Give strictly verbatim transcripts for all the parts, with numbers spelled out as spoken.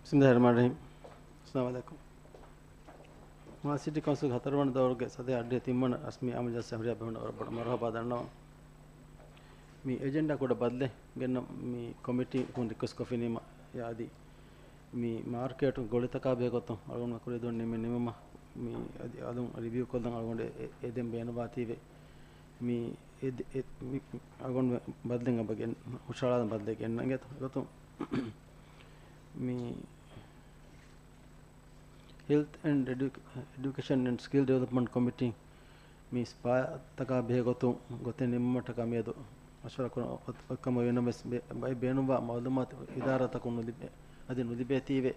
بسم الله الرحمن الرحيم. السلام عليكم. މާލެ ސިޓީ ކައުންސިލްގެ ހަތަރުވަނަ ދައުރުގެ ސަތޭކަ އައްޑިހަ ތިންވަނަ ރަސްމީ އާއްމު ޖަލްސާއަށް ހުރިހާ ބޭފުޅުންނަށް ވަރަށް ބޮޑަށް މަރުޙަބާ ދަންނަވަން. މި އެޖެންޑާ ކުޑަ ބަދަލެއް ގެންނަ މި ކޮމިޓީން ރިކުއެސްޓް ކޮށްފިނީމަ އަދި މި މާކެޓު ގޮޅިތަކާ ބެހޭގޮތުން އަޅުގަނޑު ކުރިއަށް ދުން ނިންމި ނިންމުމަށް މި އަދި އަލުން ރިވިއު ކޮށްލަން އަޅުގަނޑު އެ، އެ، އެދެން ބޭނުންވާތީވެ. މި އެ، އެ، މި އަޅުގަނޑު ބަދަލެއް ގެން، ހުށަހަޅާލަން ބަދަލެއް ގެންނަން އެގޮތުން މި ހެލްތް އެންޑް އެޑިއު-، އެޑިއުކޭޝަން އެންޑް ސްކިލް ޑިވެލޮޕްމަންޓް ކޮމިޓީ މި ސްޕާތަކާ ބެހޭގޮތުން ގޮތެއް ނިންމުމަށްޓަކާ މިއަދު މަޝްވަރާ ކުރަން އޮތް-، އޮތްކަމަށް ވީނަމަވެސް ބޭ-، ބައި ބޭނުންވާ މައުލޫމާތު އިދާރާތަކުން ނުލިބޭ، އަދި ނުލިބޭތީވެ.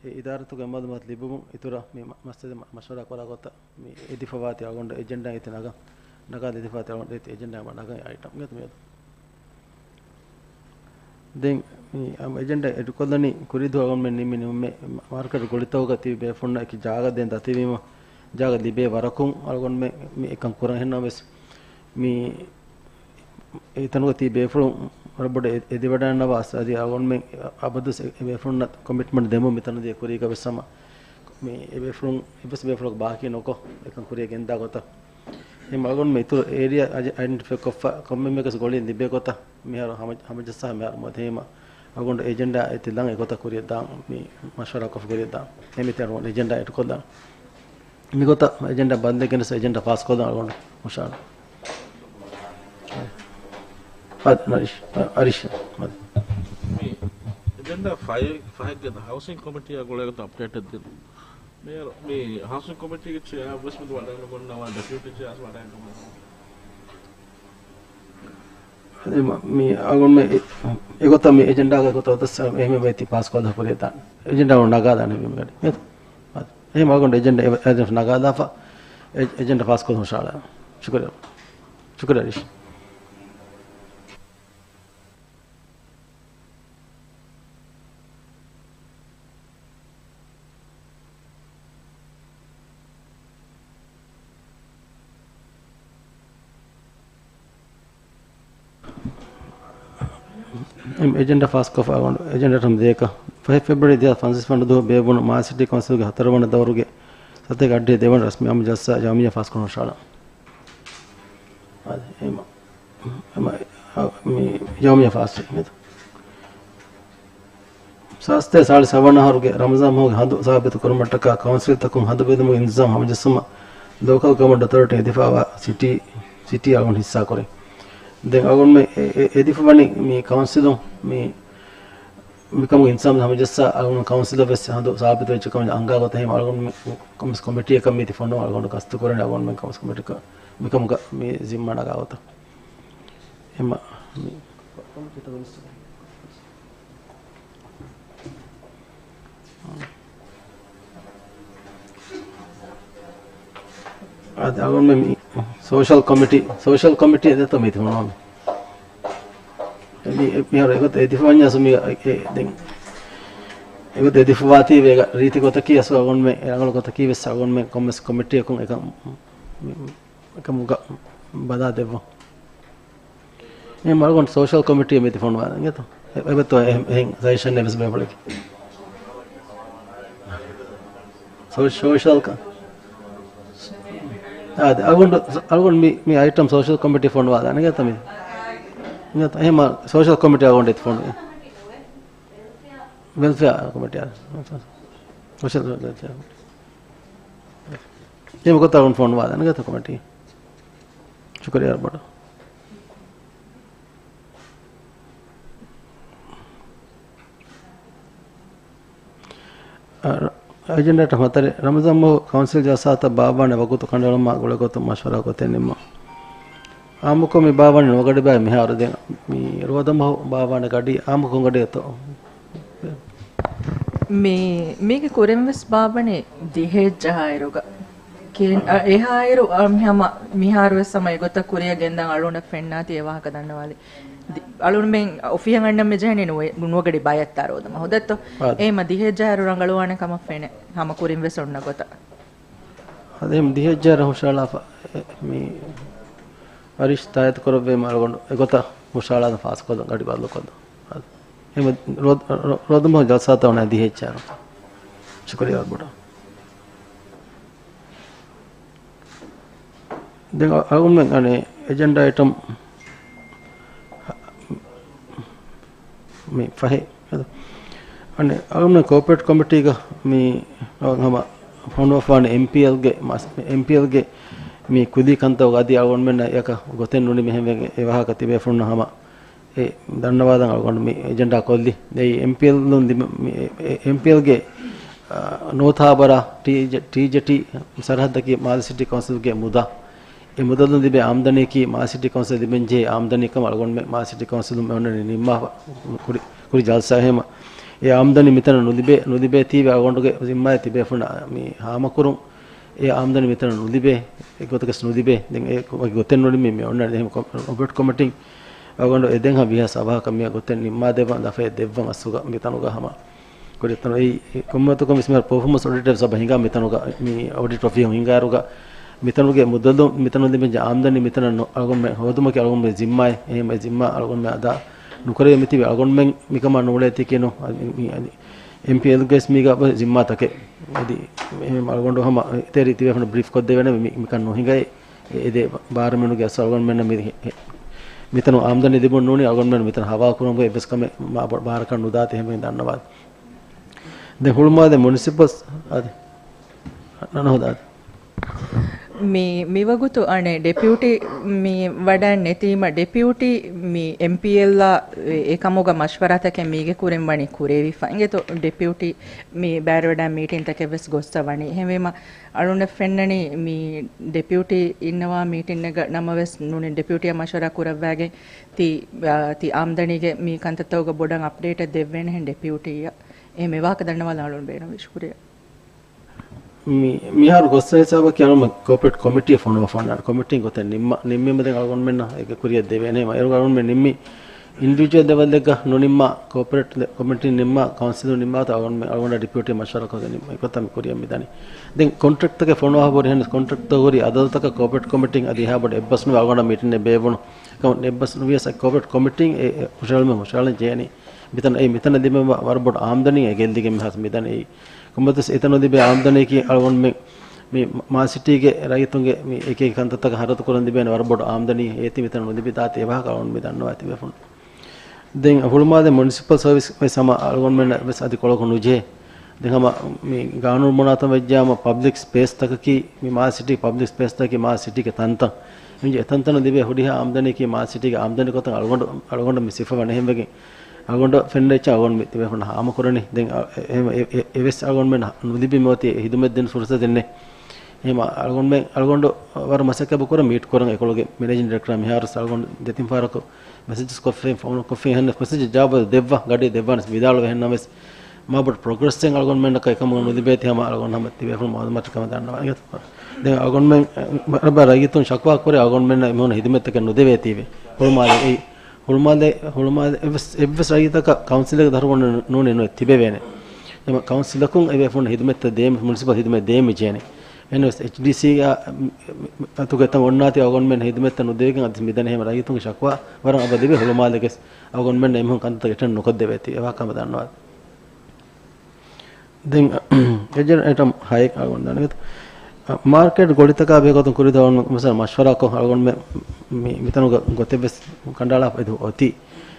އެ އިދާރާތަކުގެ މައުލޫމާތު ލިބުމުން އިތުރަށް މި މަ-، މައްސަލަ މަ-، މަޝްވަރާ ކުރާ ގޮތަށް މި އެދިފަވާތީ އަޅުގަނޑު އެޖެންޑާ އެތި ނަގަން، ނަގާ ދެދިފަވާތީ އަޅުގަނޑު އެތި އެޖެންޑާ ނަގަން އައިޓަމް ގެތު މިއަދު. ދެން މި އަމް އެޖެންޑާ އެޑްކޮށްލަނީ ކުރީދުވަހު އަޅުގަނޑުމެން ނިންމި ނިންމުމެއް މާކެޓް ގޮޅިތަކުގަ ތިބި ބޭފުޅުންނަށް އެކި ޖާގަ ދޭން ދަތިވީމަ ޖާގަ ލިބޭ ވަރަކުން އަޅުގަނޑުމެން މި އެކަން ކުރަން. އެހެންނަމަވެސް މި އެތަނުގަ ތިބި ބޭފުޅުން ވަރަށް ބޮޑަށް އެ-، އެދިވަޑައިގަންނަވާ އަދި އަޅުގަނޑުމެން އަބަދުވެސް އެ ބޭފުޅުންނަށް ކޮމިޓްމަންޓް ދެމުން މިތަނަށް ދިޔަ ކުރީގަ ވެސް ހަމަ މި އެ ބޭފުޅުން އެއްވެސް ބޭފުޅަކު ބާކީ ނުކޮށް އެކަން ކުރިއަށް ގެންދާ ގޮތަށް. އެހެން އަޅުގަނޑުމެން އިތުރު އޭރިއާ އައި-، އައިޑެންޓިފައި ކޮށްފަ ކޮންމެ މީހަކަސް ގޮޅީން ލިބޭ ގޮތަށް މިހާރު ހަމަ-، ހަމަޖައްސާ މިހާރު މަދު ހީމަ އަޅުގަނޑު އެޖެންޑާ އެތި ލަން އެގޮތަށް ކުރިއަށް ދާން މި މަޝްވަރާ ކޮށްފަ ކުރިއަށް ދާން. އެމިތި އަޅުގަނޑު އެޖެންޑާ އެޑްކޮށްލާން. މިގޮތަށް އެޖެންޑާ ބަދަލެއް ގެނެސް އެޖެންޑާ ފާސްކޮށްލަން އަޅުގަނޑު ހުށަހަޅަން. އަދި އަރިޝް، އަރިޝް، އަދި. މި އެޖެންޑާ ފަހެއް، ފަހެއްގެ ހައުސިން ކޮމިޓީއާ ގުޅޭގޮތަށް އަޕްޑޭޓެއް ދިނުން. މި ހައުސިން ކޮމިޓީގެ ޗެއާ ވެސް މިދު ވަޑައިނުގަންނަވާ، ޑެޕިއުޓީ ޗެއާސް ވަޑައިނުގަންނަވާ. އެ މަ-، މި އަޅުގަނޑުމެން އެ-، އެގޮތަށް މި އެޖެންޑާގެ ގޮތަށް އޮތަސް އެހެންވެ މި ތި ފާސްކޮށްލާ ކުރިއަށް ދާން. އެޖެންޑާ ނަގާލާނެ މި ގަޑި. އެ-، އެހެން އަޅުގަނޑު އެޖެންޑާ އެ-، އެ-، ނަގާލާފަ އެ-، އެޖެންޑާ ފާސްކޮށް ހުށަހަޅާ. ޝުކުރިއްޔާ. ޝުކުރިއްޔާ ރިޝް. އެމް އެޖެންޑާ ފާސްކޮށްފަ އަޅުގަނޑު އެޖެންޑާ އައިޓަމް ދޭކަ. ފަހެއް ފެބްރުއަރީ ދެހާސް ފަންސަވީސް ވަނަ ދުވަހު ބޭއްވުނު މާލެ ސިޓީ ކައުންސިލްގެ ހަތަރުވަނަ ދައުރުގެ ސަތޭކަ އައްޑިހަ ދެވަނަ ރަސްމީ އާއްމު ޖަލްސާ ޖަމްޢިއްޔާ ފާސްކުރަން ހުށަހަޅާ. އާދެ، އެމަ، އެމަ، އާ، މި ޖަމްޢިއްޔާ ފާސް މި ސާސްތޭ ސާޅީސް ހަވަނަ އަހަރުގެ ރަމަޟާން މަހުގެ ހަނދު ސާބިތު ކުރުމަށްޓަކާ ކައުންސިލްތަކުން ހަނދު ބެލުމުގެ އިންތިޒާމް ހަމަޖައްސުމަށް ލޯކަލް ގަވަރންމަންޓް އޮތޯރިޓީ އެދިފައިވާ ސިޓީ، ސިޓީ އަޅުގަނޑު ހިއްސާކުރި. ދެން އަޅުގަނޑުމެން އެ-، އެ-، އެދިފަވަނީ މި ކައުންސިލުން މި، މިކަމުގެ އިންތިޒާމް ހަމަޖައްސާ އަޅުގަނޑު ކައުންސިލަށް ވެސް ހަނދު ސާބިތު ވެއްޖެ ކަމަށް އަންގާ ގޮތަށް ހީމަ އަޅުގަނޑު މި ކޮމިޓީއަކަށް މި ތި ފޮނުވާ އަޅުގަނޑު ގަސްތު ކުރަނީ އަޅުގަނޑުމެން ކައުންސިލް ކޮމިޓީއަކަށް މިކަމުގަ މި ޒިންމާ ނަގާ ގޮތަށް. އެމަ މި އަދި އަޅުގަނޑުމެން މި ސޯޝަލް ކޮމިޓީ، ސޯޝަލް ކޮމިޓީ އެދެތޯ މީތި ފޮނުވާ މި. މި، މިހާރު އެގޮތަށް އެދިފަވަންޏާސް މި، އެ، ދެން އެގޮތަށް އެދިފަވާތީ ވޭގަ ރީތި ގޮތަކީ އަސް އަޅުގަނޑުމެން އެ ރަނގަޅު ގޮތަކީ ވެސް އަޅުގަނޑުމެން ކޮންމެސް ކޮމިޓީއަކުން އެކަން މި، އެކަމުގަ ބަލާ ދެއްވަ. އެ މަޅުގަނޑު ސޯޝަލް ކޮމިޓީ މިތި ފޮނުވާލަން ގެތޯ؟ އެ-، އެބަތޯ އެހެން، އެހެން ސަޖެޝަން އެއްވެސް ބޭފުޅެކޭ. ސޯ-، ސޯޝަލް ކަ-، އާދެ، އަޅުގަނޑު، އަޅުގަނޑު މި، މި އައިޓަމް ސޯޝަލް ކޮމިޓީ ފޮނުވާލާނެ ގެތޯ މި؟ ގެތޯ؟ އެހެން ސޯޝަލް ކޮމިޓީ އަޅުގަނޑު އެތި ފޮނު. ވެލްފެއާ ކޮމިޓީ. ސޯޝަލް ވެލްފެއާ. އެ މަގުތައް އަޅުގަނޑު ފޮނުވާލާނެ ގެތޯ ކޮމިޓީ. ޝުކުރިއްޔާ ބޮޑަށް. އަ، އެޖެންޑާއަށް ހަތަރެއް، ރަމަޟާން މަހު ކައުންސިލް ޖަލްސާތައް ބާއްވާނެ ވަގުތު ކަނޑައެޅުމާ ގުޅޭ ގޮތުން މަޝްވަރާ ގޮތެއް ނިންމުން. އާއްމުކޮށް މި ބާއްވާނީ ނުވަގަޑި ބައެއް މިހާރު ދެން މި ރޯދަ މަހު ބާއްވާނެ ގަޑި އާއްމުކޮށް ގަޑިއެއްތޯ؟ މީ، މީގެ ކުރިން ވެސް ބާއްވަނީ ދިހައެއްޖަހާއިރުގަ. ކި-، އަ، އެހާއިރު، އަ، މި ހަމަ މިހާރު ވެސް ހަމަ އެގޮތަށް ކުރިއަށް ގެންދަން އަޅުގަނޑަށް ފެންނާތީ އެ ވާހަކަ ދަންނަވާލި. ދި-، އަޅުގަނޑުމެން އޮފީހަށް އަންނަން މި ޖެހެނީ ނުވެ-، ނުވަގަޑި ބައެއް ތާ ރޯދަ މަހު ދެއްތޯ؟ އާދެ. އޭ މަ ދިހައެއްޖަހާއިރު ރަނގަޅުވާނެ ކަމަށް ފެނޭ. ހަމަ ކުރިން ވެސް އޮންނަ ގޮތަށް. އަދި އެހެން ދިހައެއްޖަހާއިރު ހުށަހަޅާފަ، އެ، މި އަރިޝް ތާއީދު ކުރެއްވީމަ އަޅުގަނޑު އެގޮތަށް ހުށަހަޅާލަން ފާސްކޮށްލަން ގަޑި ބަދަލުކޮށްލަން. އަދި. ރޯދަމަހު ޖަލްސާތައް ވަނީ ދިހަ އެއްޗާރު. ޝުކުރިއްޔާ ވަރަށް ބޮޑަށް. ދެން އަ-، އަޅުގަނޑުމެން އަނެއް އެޖެންޑާ އައިޓަމް މި ފަހެ އަނެއް އަޅުގަނޑުމެން ކޯޕަރޭޓް ކޮމިޓީގަ މި ހަމަ ފޮނުވަފާނެ އެމްޕީއެލްގެ މަސް-، އެމްޕީއެލްގެ މި ކުލީ ކަންތައް އަދި އަޅުގަނޑުމެންނަށް އެކަ ގޮތެއް ނުނިމި ހެންވެގެން އެ ވާހަކަ ތިބޭފުޅުންނަށް ހަމަ އެ ދަންނަވާލަން އަޅުގަނޑު މި އެޖެންޑާ ކޮށްލި. އެއީ އެމްޕީއެލް ލުން ދިމަ-، މި އެ-، އެ-، އެމްޕީއެލްގެ، އާ، ނޯތާބަރާ ޓީ-، ޓީޖޭޓީ ސަރަހައްދަކީ މާލެ ސިޓީ ކައުންސިލްގެ މުދާ. އެ މުދަލުން ލިބޭ އާމްދަނީއަކީ މާލެ ސިޓީ ކައުންސިލަށް ލިބެންޖެހޭ އާމްދަނީ ކަމަށް އަޅުގަނޑުމެން މާލެ ސިޓީ ކައުންސިލުން އޮންނަނީ ނިންމާފަ ކުރި، ކުރި ޖަލްސާ ހަމަ އެ އާމްދަނީ މިތަނަށް ނުލިބޭ، ނުލިބޭތީވެ އަޅުގަނޑުގެ ޒިންމާއެއް ތިބޭފުޅުންނަށް މި ހާމަކުރުން. އެ އާމްދަނީ މިތަނަށް ނުލިބޭ، އެ ގޮތަކަސް ނުލިބޭ. ދެން އެ ވަކި ގޮތެއް ނުނިމި މި އޮންނަނީ އެހެން ކޮ-، ކޯޕަރޭޓް ކޮމިޓީން އަޅުގަނޑު އެ ދެން ހަ ވީހާ ސަވާހަކަށް މި ގޮތެއް ނިންމާދެއްވަން ދަފައެއް ދެއްވަން އަސްލުގަ މިތަނުގަ ހަމަ ކުރިއަށް ތަނު އެއީ ކޮންމެވަތަކުން ވެސް މިހާރު ޕަރފޯމަންސް އޮޑިޓަރ ސަބަ ހިނގާ މިތަނުގަ މި އޮޑިޓް އޮފީހުން ހިނގާއިރުގަ މިތަނުގެ މުދަލު މިތަނު ލިބިންޖެ އާމްދަނީ މިތަނަށް ނު-، އަޅުގަނޑުމެން ހޯދުމަކީ އަޅުގަނޑުމެން ޒިންމާއެއް. އެހެން އެ ޒިންމާ އަޅުގަނޑުމެން އަދާ ނުކުރެވޭ މިތިބި އަޅުގަނޑުމެން މިކަމާ ނޫޅޭތީކީ ނު-، އަދި މި އަދި އެމްޕީއެލްގެސް މީގަ ޒިންމާތަކެއް. އަދި އެހެން އަޅުގަނޑު ހަމަ އެތެރި ތިބޭފުން ބްރީފް ކޮށްދެވޭނެ މި-، މިކަން ނުހިނގައޭ. އެ-، އެދޭ ބާރަމެނުގެ އަސް އަޅުގަނޑުމެންނަށް މި-، މިތަނު އާމްދަނީ ލިބުން ނޫނީ އަޅުގަނޑުމެން މިތަނު ހަވާ ކުރުމުގެ އެއްވެސް ކަމެއް މާ ބޮ-، ބާރަކަށް ނުދާތީ ހެންވެގެން ދަންނަވާ. ދެން ހުޅުމާލެ މުނިސިޕަލް އަދި ނަނަހުދާ އަދި. މި، މިވަގުތު އަނެއް ޑެޕިއުޓީ މި ވަޑައިން ނެތީމަ، ޑެޕިއުޓީ މި އެމްޕީއެލްއާ އެ ކަމުގަ މަޝްވަރާތަކެއް މީގެ ކުރިން ވަނީ ކުރެވިފަ. އިނގޭތޯ ޑެޕިއުޓީ މި ބައިވެރިވެޑާ މީޓިންތަކެއް ވެސް ގޮއްސަ ވަނީ. އެހެންވީމަ، އަޅުގަނޑަށް ފެންނަނީ މި ޑެޕިއުޓީ އިންނަވާ މީޓިންއެއްގަ ނަމަވެސް ނޫނީ ޑެޕިއުޓީއާ މަޝްވަރާ ކުރައްވާގެން ތި، އާ، ތި އާމްދަނީގެ މި ކަންތައްތަކުގަ ބޮޑަށް އަޕްޑޭޓެއް ދެއްވޭނެހެން ޑެޕިއުޓީއަށް. އެހެން މި ވާހަކަ ދަންނަވާލަން އަޅުގަނޑު ބޭނުންވޭ. ޝުކުރިއްޔާ. މި، މިހާރު ގޮއްސަ ހިސާބަކީ އަޅުގަނޑު ކޯޕަރޭޓް ކޮމިޓީ ފޮނުވަފާނެ ކޮމިޓީން ގޮތެއް ނިންމާ، ނިންމީމަ ދެން އަޅުގަނޑުމެންނަށް އޭގެ ކުރިއަށް ދެވޭނެ. އޭރު އަޅުގަނޑުމެން ނިންމީ އިންޑިވިޖުއަލް ލެވެލްއެއްގަ ނުނިންމާ، ކޯޕަރޭޓް ލެ-، ކޮމިޓީން ނިންމާ، ކައުންސިލުން ނިންމާތޯ އަޅުގަނޑުމެން، އަޅުގަނޑަށް ޑެޕިއުޓީ މަޝްވަރާ ކޮށްގެން ނިންމާ. އެގޮތަށް މި ކުރިއަށް މިދަނީ. ދެން ކޮންޓްރެކްޓްތަކެއް ފޮނުވާފަ ހުރި ހެން ކޮންޓްރެކްޓްތަކު ހުރި އަދަދުތަކަށް ކޯޕަރޭޓް ކޮމިޓީން އަދި އެހާ ބޮޑަށް އެއްބަސް ނުވެ އަޅުގަނޑަށް މީޓިންއެއް ބޭއްވުނު. އެކަމަށް އެއްބަސް ނުވިޔަސް ކޯޕަރޭޓް ކޮމިޓީން އެ، އެ ހުށަހެޅުމެއް ހުށަހެޅަން ޖެހޭނީ. މިތަނަށް، އެ މިތަނަށް ލިބެން ވަ-، ވަރަށް ބޮޑު އާމްދަނީ އެ ގެއްލިގެން މިހާރު މިދަނީ. ކޮންމެވެސް އެތަނު ލިބޭ އާމްދަނީއަކީ އަޅުގަނޑުމެން މި މާލެ ސިޓީގެ ރައްޔިތުންގެ މި އެކި އެކި ކަންތައްތަކަށް ހަރަދު ކުރަން ލިބޭނެ ވަރަށް ބޮޑު އާމްދަނީ އޭތި މިތަނަށް ނުލިބިދާތީ އެވާހަކަ އަޅުގަނޑު މި ދަންނަވާ ތިބޭފުޅުން. ދެން ހުޅުމާލެ މުނިސިޕަލް ސަރވިސް ވެސް ހަމަ އަޅުގަނޑުމެންނަށް ވެސް އަދި ކޮޅަކު ނުޖެހޭ. ދެން ހަމަ މި ގާނޫނު ބުނާތަން ވެއްޖެއްޔާ ހަމަ ޕަބްލިކް ސްޕޭސްތަކަކީ މި މާލެ ސިޓީ ޕަބްލިކް ސްޕޭސްތަކަކީ މާލެ ސިޓީގެ ތަންތަން. އެހެންވެ އެތަންތަނަށް ލިބޭ ހުރިހާ އާމްދަނީއަކީ މާލެ ސިޓީގެ އާމްދަނީ ގޮތަށް އަޅުގަނޑު، އަޅުގަނޑަށް މި ސިފަވަނީ. އެހެންވެގެން އަޅުގަނޑަށް ފެންނަ އެއްޗެއް އަޅުގަނޑު މި ތިބޭފުޅުންނަށް ހާމަކުރަނީ. ދެން އަ-، އެ-، އެ-، އެ-، އެވެސް އަޅުގަނޑުމެން ނުލިބި މިއޮތީ އެ ހިދުމަތް ދޭން ފުރުސަތެއް ނެތް. އެހެން އަޅުގަނޑުމެން، އަޅުގަނޑު ވަރަށް މަސައްކަތް ކުރަން މީޓް ކުރަން އެކޮޅުގެ މެނޭޖިން ޑިރެކްޓަރ މިހާރު އަޅުގަނޑު ދެތިން ފަހަރަކު މެސެޖެސް ކޮށްފި، ފޯނު ކޮށްފި، އެހެން މެސެޖެއް ޖަވާބު ދެއްވާ، ގަޑި ދެއްވާނެ ވިދާޅުވެ އެހެންނަމަވެސް، މާ ބޮޑު ޕްރޮގްރެސްއެއް އަޅުގަނޑުމެންނަކަށް އެކަމުގަ ނުލިބޭތީ ހަމަ އަޅުގަނޑު ހަމަ ތިބޭފުޅުން މައުލޫމާތު ކަމަށް ދަންނަވާ. ދެން އަޅުގަނޑުމެން ބަރަބަރ ރައްޔިތުން ޝަކުވާ ކުރޭ އަޅުގަނޑުމެންނަށް އެމީހުން ހިދުމަތްތަކެއް ނުދެވޭތީވެ. ހުޅުމާލެ އެއީ، ހުޅުމާލެ، ހުޅުމާލެ އެއްވެސް، އެއްވެސް ރައްޔިތަކަށް ކައުންސިލެއްގެ ދަށުގަ ނޫނީ ނުވެ ތިބެވޭނެ. އެމަ ކައުންސިލަކުން އެބޭފުޅުން ހިދުމަތްތައް ދޭން، މުނިސިޕަލް ހިދުމަތް ދޭން މި ޖެހޭނެ. އެހެންވެސް އެޗްޑީސީ އަތުގެ އެތަން އޮންނާތީ އަޅުގަނޑުމެން ހިދުމަތްތައް ނުދެވިގެން އަދި މިދަނީ. އެހެން ރައްޔިތުންގެ ޝަކުވާ ވަރަށް އަބަދު ލިބޭ ހުޅުމާލެގެސް އަޅުގަނޑުމެން އެމީހުން ކަންތައް އެޓެންޑް ނުކޮށްދެވޭތީ އެވާހަކަ ހަމަ ދަންނަވާ. ދެން އެޖެންޑާ އައިޓަމް ހައެއް އަޅުގަނޑު ދަންނަވަން. މާރކެޓް ގޮޅިތަކާ ބެހޭ ގޮތުން ކުރި ދައުނު މަސަލަ މަޝްވަރާކޮށް އަޅުގަނޑުމެން މި-، މިތަނުގަ ގޮތެއްވެސް ކަނޑައަޅާފަ އެދު އޮތީ.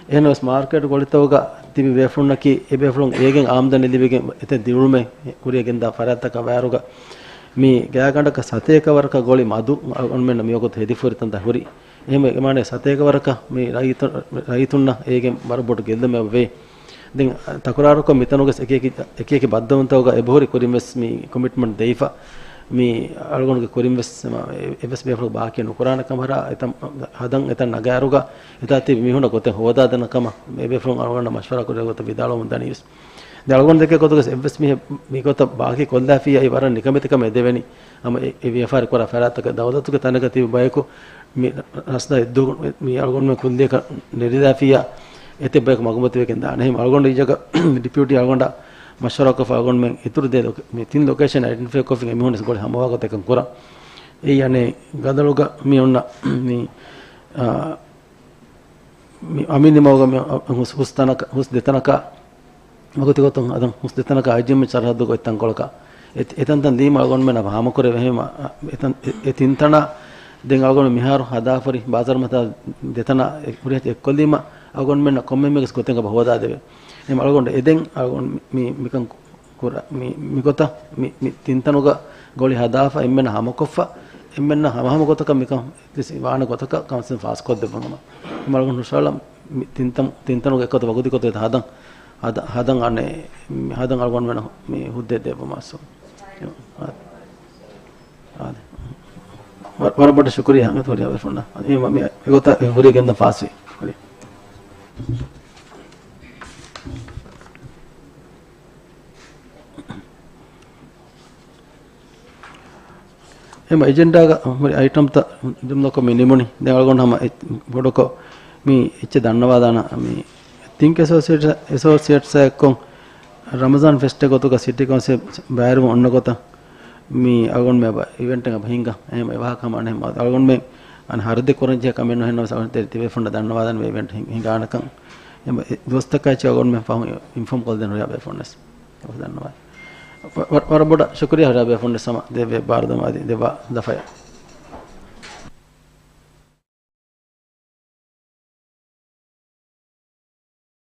އެހެންވެސް މާރކެޓް ގޮޅިތަކުގަ ތިބި ބޭފުޅުންނަކީ އެބޭފުޅުން އޭގެން އާމްދަނީ ލިބިގެން އެތައް ދިއުޅުމެއް ކުރިއަށް ގެންދާ ފަރާތްތަކަށް ވާއިރުގަ މި ގާތްގަނޑަކަށް ސަތޭކަ ވަރަކަށް ގޮޅި މަދު އަޅުގަނޑުމެންނަށް މިވަގުތު ހެދިފަ ހުރި ތަންތަން ހުރި. އެހެންވެ، އެމާނައަށް ސަތޭކަ ވަރަކަށް މި ރައްޔިތު-، ރައްޔިތުންނަށް އޭގެން ވަރަށް ބޮޑު ގެއްލުމެއް ވޭ. ދެން ތަކުރާރުކޮށް މިތަނުގެ އެކި އެކި، އެކި އެކި ބައްދަލުވުންތަކުގަ އެބަހުރި ކުރިން ވެސް މި ކޮމިޓްމަންޓް ދެވިފަ. މި އަޅުގަނޑުގެ ކުރިން ވެސް އެ-، އެއްވެސް ބޭފުޅަކު ބާކީ ނުކުރާނެ ކަމަށް އެތަން ހަދަން އެތަން ނަގާއިރުގަ އެތާ ތިބި މީހުންނަށް ގޮތެއް ހޯދާދޭނެ ކަމަށް އެބޭފުޅުން އަޅުގަނޑަށް މަޝްވަރާ ކުރި ގޮތަށް ވިދާޅުވަމުން ދަނީ ވެސް. ދެން އަޅުގަނޑު ދެކޭ ގޮތުގަސް އެއްވެސް މީހެއް މި ގޮތަށް ބާކީ ކޮށްލާފިއްޔާ އެއީ ވަރަށް ނިކަމެތި ކަމެއް ދެވެނީ. ހަމަ އެ، އެ ވިޔަފާރި ކުރާ ފަރާތްތަކަށް ދައުލަތުގެ ތަނަކަށް ތިބި ބަޔަކު މި ރަސްދާ އެއްދުވަހު މި އަޅުގަނޑުމެން ކުއްލިއަކަށް ނެރެދާފިއްޔާ އެތައް ބަޔަކު މަގުމަތިވެގެން ދާނެ. އެހެން އަޅުގަނޑު އިއްޔެގަ ޑެޕިއުޓީ އަޅުގަނޑަށް މަޝްވަރާކޮށްފަ އަޅުގަނޑުމެން އިތުރު ދެ ލޮކެ-، މި ތިން ލޮކޭޝަން އައިޑެންޓިފައި ކޮށްފިން އެމީހުން ވެސް ގޮޅި ހަމަވާ ގޮތަކަށް ކުރަން. އެއީ އަނެއް ގަދަޅުގަ މި އޮންނަ މި، އާ، މި އަމިއްލަ މަގުގަ މި ހުސް، ހުސް ތަނަކަށް، ހުސް ދެތަނަކަށް ވަގުތު ގޮތުން އަދަން ހުސް ދެތަނަކަށް އައިޖެމް ސަރަހައްދުގަ އޮތް ތަންކޮޅަކަށް އެ، އެތަންތަން ދީމަ އަޅުގަނޑުމެންނަށް ހާމަކުރެވޭ. އެހެންވީމަ، އެތަން، އެ، އެ ތިން ތަނަށް ދެން އަޅުގަނޑު މިހާރު ހަދާފަރި ބާޒާރު މަތާ ދެތަނަށް އެ ހުރިހަތި އެއްކޮށްލީމަ އަޅުގަނޑުމެންނަށް ކޮންމެ މީހަކަސް ގޮތެއް ހޯދާދެވޭ. އެހެން އަޅުގަނޑު އެދެން އަޅުގަނޑު މި، މިކަން ކުރ-، މި، މިގޮތަށް މި، މި ތިން ތަނުގަ ގޮޅި ހަދާފަ އެންމެންނަށް ހާމަކޮށްފަ، އެންމެންނަށް ހަމަހަމަ ގޮތަކަށް މިކަން ވާނެ ގޮތަކަށް ކައުންސިލް ފާސްކޮށްދެއްވުން ހަމަ. އެހެން އަޅުގަނޑު ހުށަހަޅަން މި ތިން ތަން، ތިން ތަނުގެ އެއްގޮތަށް ވަގުތު ގޮތުގަ ހަދަން، ހަދަ-، ހަދަން އަނެއް، މި ހަދަން އަޅުގަނޑުމެން މި ހުއްދަ ދެއްވުމަށް. އާދެ. އާދެ. ވަ-، ވަރަށް ބޮޑަށް ޝުކުރިއްޔާ ހަމަ ހުރިހާ ބޭފުޅުންނަށް. އެ މަ-، މި އެގޮތަށް ހުރި ގެންދަން ފާސްވި. ހުރި. އެމަ އެޖެންޑާގަ ހުރި އައިޓަމްތައް ޖުމްލަކޮށް މި ނިމުނީ. ދެން އަޅުގަނޑު ހަމަ އެ-، ބޮޑުކޮށް މި އެއްޗެއް ދަންނަވާލާނަ. މި ތިންކް އެސޯސިއޭޓް، އެސޯސިއޭޓްސާ އެއްކޮށް ރަމަޒާން ފެސްޓެއް ގޮތުގަ ސިޓީ ކައުންސިލް ބައިވެރިވުން އޮންނަ ގޮތަށް މި އަޅުގަނޑުމެ އެބަ އިވެންޓެއް އެބަ ހިންގާ. އެހެން އެ ވާހަކަ ހަމަ އަނެއް އަޅުގަނޑުމެ އަން ހަރުދެއް ކުރަން ޖެހޭ ކަމެއް ނޫން. އެހެންނަމަވެސް އަޅުގަނޑު ތި-، ތިބޭފުންނަށް ދަންނަވާލަން އިވެންޓް ހިން-، ހިނގާނެކަން. އެ ދުވަސްތަކާއެކީ އަޅުގަނޑުމެ ފަހުން އިންފޯމް ކޮށްދޭން ހުރިހާ ބޭފުންވެސް. އެބަ ދަންނަވާލަން. ވަ-، ވަ-، ވަރަށް ބޮޑަށް ޝުކުރިއްޔާ ހުރިހާ ބޭފުންވެސް ހަމަ ދެއްވޭ ބާރުދަމާ އަދި ދެއްވާ ލަފަޔަށް.